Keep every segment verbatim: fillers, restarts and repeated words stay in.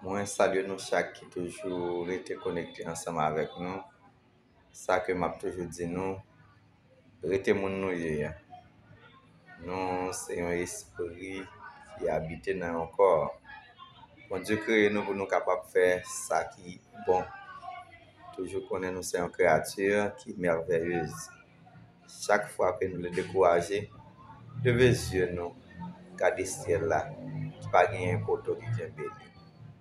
Mwen salye nou chak ki toujou rete konekte ansanm avèk nou. Sa ke m ap toujou di nou, rete moun nou ye a. Nou se yon espri ki abite nan yon kò. Bondye kreye nou pou nou kapab fè sa ki bon. Toujou konnen nou se yon kreyati ki mèvèyez. Chak fwa ke nou vle dekouraje, leve zye nou, gade syèl la, ki pa gen poto ki kenbe li.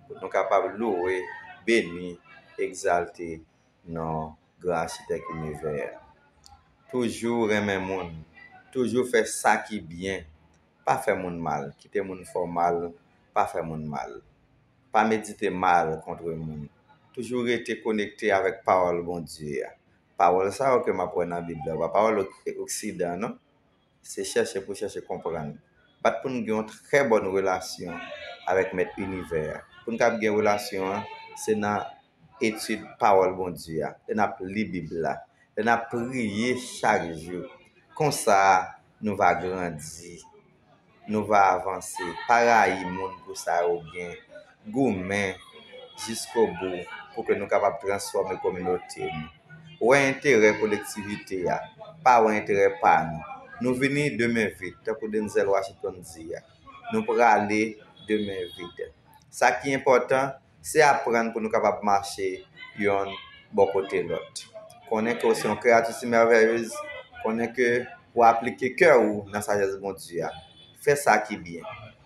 Pou nou kapab louwe, beni, egzalte non gran Achitèk inivè a. Toujou renmen moun, toujou fè sa ki byen, pa fè moun mal, kite moun fè w mal, pa fè moun mal. Pa medite mal kont moun. Toujou rete konekte avèk pawòl Bondye a. Pawòl sa yo ke m ap wè nan Bib la, pa pawòl oksidan, non. Se chèche pou chèche konprann. Bat pou n gen yon trè bòn relasyon avèk Mèt inivè a. Pou n kab gen relasyon an, se nan etid pawòl Bondye a, lè n ap li Bib la, lè n ap priye chak jou. Konsa, nou va grandi, nou va avanse. Pa rayi moun pou sa yo gen. Goumen jiskobou pou ke nou kapab transfòme kominote nou. Wè enterè kolektivite a, pa wè enterè pa nou. Nou vini de men vid, tankou Denzel Washington di a. Nou prale de men vid. Sa ki enpòtan, se aprann pou nou kapab mache yonn bò kote lòt. Konnen ke w se yon kreyati si mèvèyez, konnen ke w aplike kè ou nan sajès Bondye a. Fè sa ki byen,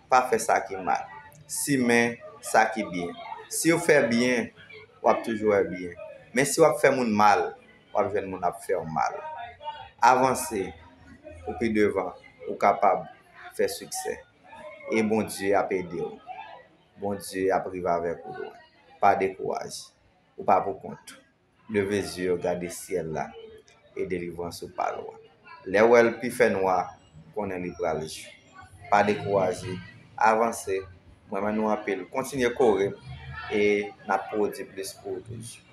pa fè sa ki mal. Simen sa ki byen. Si w fè byen, w ap toujou wè byen. Men si w ap fè moun mal, w ap jwenn moun ap fè w mal. Avanse pou pi devan, ou kapab fè siksè. E Bondye ap ede w. Bondye ap rive avèk ou lwen. Pa dekouraje. Ou pa pou kont ou. Leve zye yo, gade syèl la, e delivrans ou pa lwen. Lè w wè l pi fè nwa, konnen li pral jou. Pa dekouraje, avanse. Mwen renmen nou anpil. Kontinye kore, e n ap pwodui plis pou ou toujou.